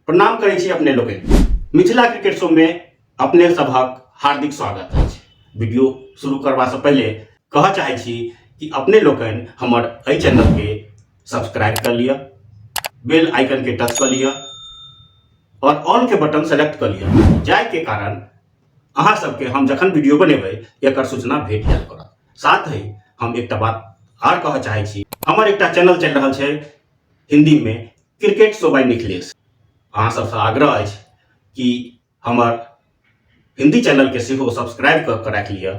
प्रणाम करै छी अपने लोकनि। मिथिला क्रिकेट शो में अपने सभक हार्दिक स्वागत अछि। वीडियो शुरू करबा से पहिले कहऽ चाहै छी कि अपने लोकनि हमर एहि चैनल के सब्सक्राइब कर लिअ, बेल आइकन के टच कर लिअ और ऑल के बटन सेलेक्ट कर लिअ, जाहि के कारण अहाँ सबके हम जखन वीडियो बनेबै एकर सूचना भेट जायल करत। साथ ही हम एकटा बात आर कहऽ चाहै छी, हमर एकटा चैनल चलि रहल छै हिंदी में क्रिकेट शो बाय निखिलेश। अहाँ सबसँ आग्रह अछि कि हमर हिंदी चैनल के सेहो सब्सक्राइब कऽ के राखि लिअ,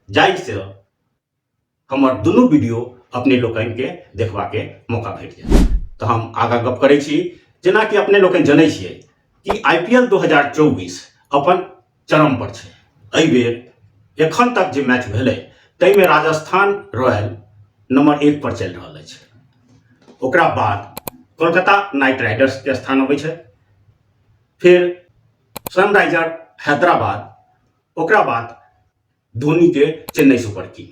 जाहिसँ हमर दुनू वीडियो अपने लोकनि के देखबाके मौका भेट जायत। तऽ हम आगाँ गप करै छी। जेनाकि अपने लोकनि जनै छियै कि आईपीएल 2024 अपन चरम पर छै। एहि बेर एखन तक जे मैच भेलै ताहिमे राजस्थान रॉयल नंबर 1 पर चलि रहल अछि। ओकरा बाद कोलकाता नाइट राइडर्स के स्थान अबै छै, फिर सनराइजर हैदराबाद, ओकरा बाद धोनी के चेन्नई सुपर किंग।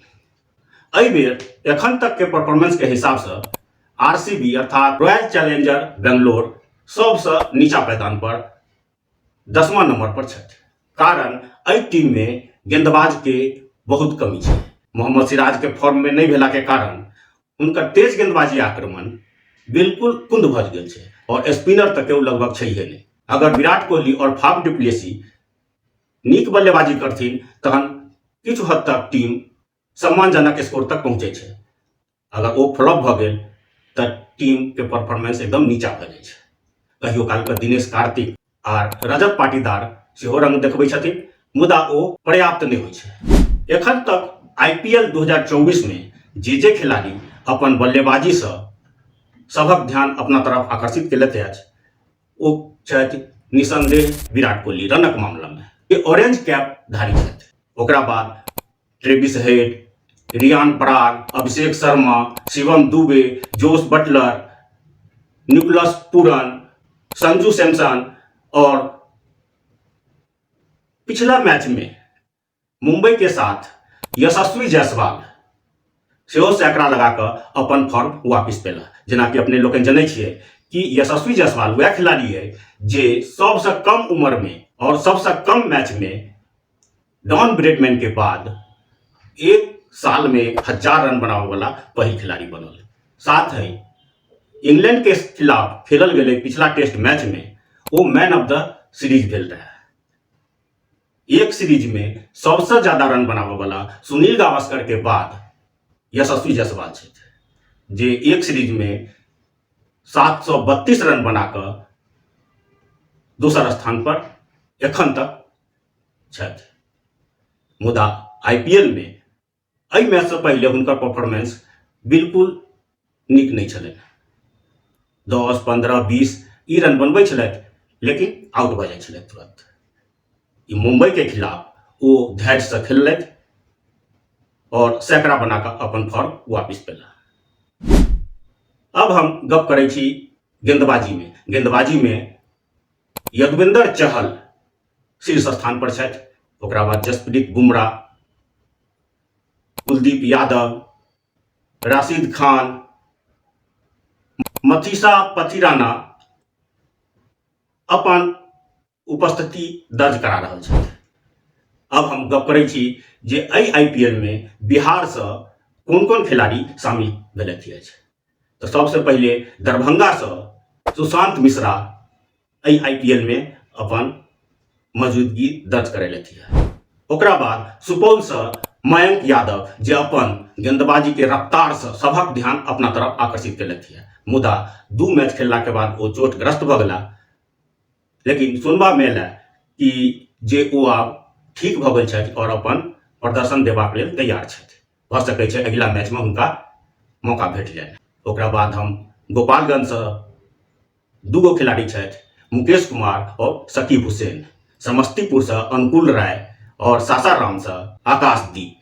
एहि बेर एखन तक के परफॉर्मेंस के हिसाब से आरसीबी अर्थात रॉयल चैलेंजर बेंगलोर सबसँ नीचा पैदान पर 10वां नंबर पर छथि। कारण एहि टीम में गेंदबाज के बहुत कमी छै। मोहम्मद सिराज के फॉर्म में नहीं भेला के कारण हुनकर तेज गेंदबाजी आक्रमण बिल्कुल कुंद भऽ गेल छै और स्पिनर तक केओ लगभग छैहे नहीं। अगर विराट कोहली और फाफ डुप्लेसी नीक बल्लेबाजी करथिन तहन किछु हद तक टीम सम्मानजनक स्कोर तक पहुँचै छै। अगर ओ फ्लॉप भऽ गेल तऽ टीम के परफॉर्मेंस एकदम नीचा भऽ जाइ छै। कहियो काल के दिनेश कार्तिक आर रजत पाटीदार सेहो रंग देखबै छथिन, मुदा ओ पर्याप्त नहि होइ छै। एखन तक आईपीएल 2024 में जे जे खिलाड़ी अपन बल्लेबाजी सँ सभक ध्यान अपना तरफ आकर्षित केलथि अछि ओ छथि निसंदेह विराट कोहली। रनक मामला में ये ऑरेंज कैप धारी छथि। ओकरा बाद Travis Head, Riyan Parag, Abhishek Sharma, Shivam Dube, Jos Buttler, Nicholas Pooran, Sanju Samson और पिछला मैच में मुंबई के साथ यशस्वी जायसवाल सेहो सैकड़ा लगा कऽ अपन फॉर्म वापिस पेला। जेनाकि अपने लोकनि जनै छियै कि यशस्वी जायसवाल वएह खिलाड़ी है जे सबसँ कम उम्र में और सबसँ कम मैच में डॉन ब्रेडमैन के बाद 1 साल में 1000 रन बनावे वाला पहिल खिलाड़ी बनल। साथ ही इंग्लैंड के खिलाफ खेलल गेलै पिछला टेस्ट मैच में oh man of the series भेल रहे। एक सीरीज में सबसे ज्यादा रन बनावे वाला सुनील गावस्कर के बाद यशस्वी जायसवाल छथि, जे एक सीरीज में 732 रन बनाकर दोसर स्थान पर एखन तक छथि। मुदा आईपीएल में एहि मैच से पहले हुनकर परफॉर्मेंस बिल्कुल नीक नहीं छलनि। 10, 15, 20 ई रन बनबै छलथि, लेकिन आउट भऽ जाइ छलथि तुरंत। ई मुंबई के खिलाफ ओ धैर्य से खेललथि और सैकड़ा बना कऽ अपन फॉर्म वापिस पेला। अब हम गप करै छी गेंदबाजी में। गेंदबाजी में यदुवेंद्र चहल शीर्ष स्थान पर छथि, ओकरा बाद जसप्रीत बुमराह, कुलदीप यादव, राशिद खान, मथीसा पथिराना अपन उपस्थिति दर्ज करा रहल छथि। अब हम गप करै छी जे एहि आईपीएल में बिहार से कोन कोन खिलाड़ी शामिल भेलथि अछि। तऽ सबसे पहिले दरभंगा से सुशांत मिश्रा एहि आईपीएल में अपन मौजूदगी दर्ज करेलथि है। ओकरा बाद सुपौल से मयंक यादव, जे अपन गेंदबाजी के रफ्तार से सभक ध्यान अपना तरफ आकर्षित केलथि है। मुदा 2 मैच खेलला के बाद ओ चोटग्रस्त भऽ गेला, लेकिन सुनबा में एला कि जे ओ आब ठीक भऽ गेल छथि और अपन प्रदर्शन देबाक लेल तैयार छथि। भऽ सकै छै अगिला मैच में हुनका मौका भेट जाय। ओकरा बाद हम गोपालगंज से 2 गो खिलाड़ी छथि, मुकेश कुमार और सकीब हुसैन। समस्तीपुर से अनुकूल राय और सासाराम से आकाशदीप।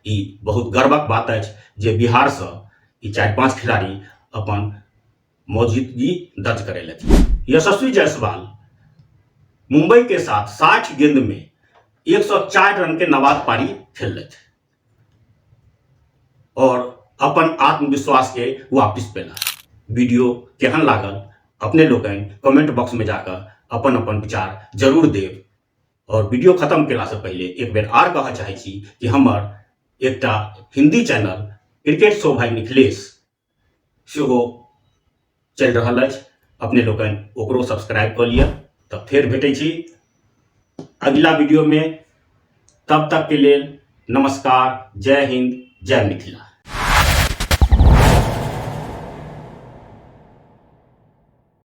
ई बहुत गर्वक बात अछि जे बिहार से ई 4-5 खिलाड़ी अपन मौजूदगी दर्ज करेलथि। यशस्वी जायसवाल मुंबई के साथ 60 गेंद में 104 रन के नाबाद पारी खेललथि और अपन आत्मविश्वास के वापिस पेला। वीडियो केहन लागल अपने लोकनि कमेंट बॉक्समे जाकऽ अपन अपन विचार जरूर देब। आओर वीडियो खत्म केलासँ पहिले एक बेर आर कहऽ चाहै छी कि हमर एकटा हिंदी चैनल क्रिकेट शो भाई निखिलेश सेहो चलि रहल अछि, अपने लोकनि ओकरो सब्सक्राइब कऽ लिअ। तऽ फेर भेटै छी अगिला वीडियोमे, तब तक के लेल नमस्कार, जय हिंद, जय मिथिला।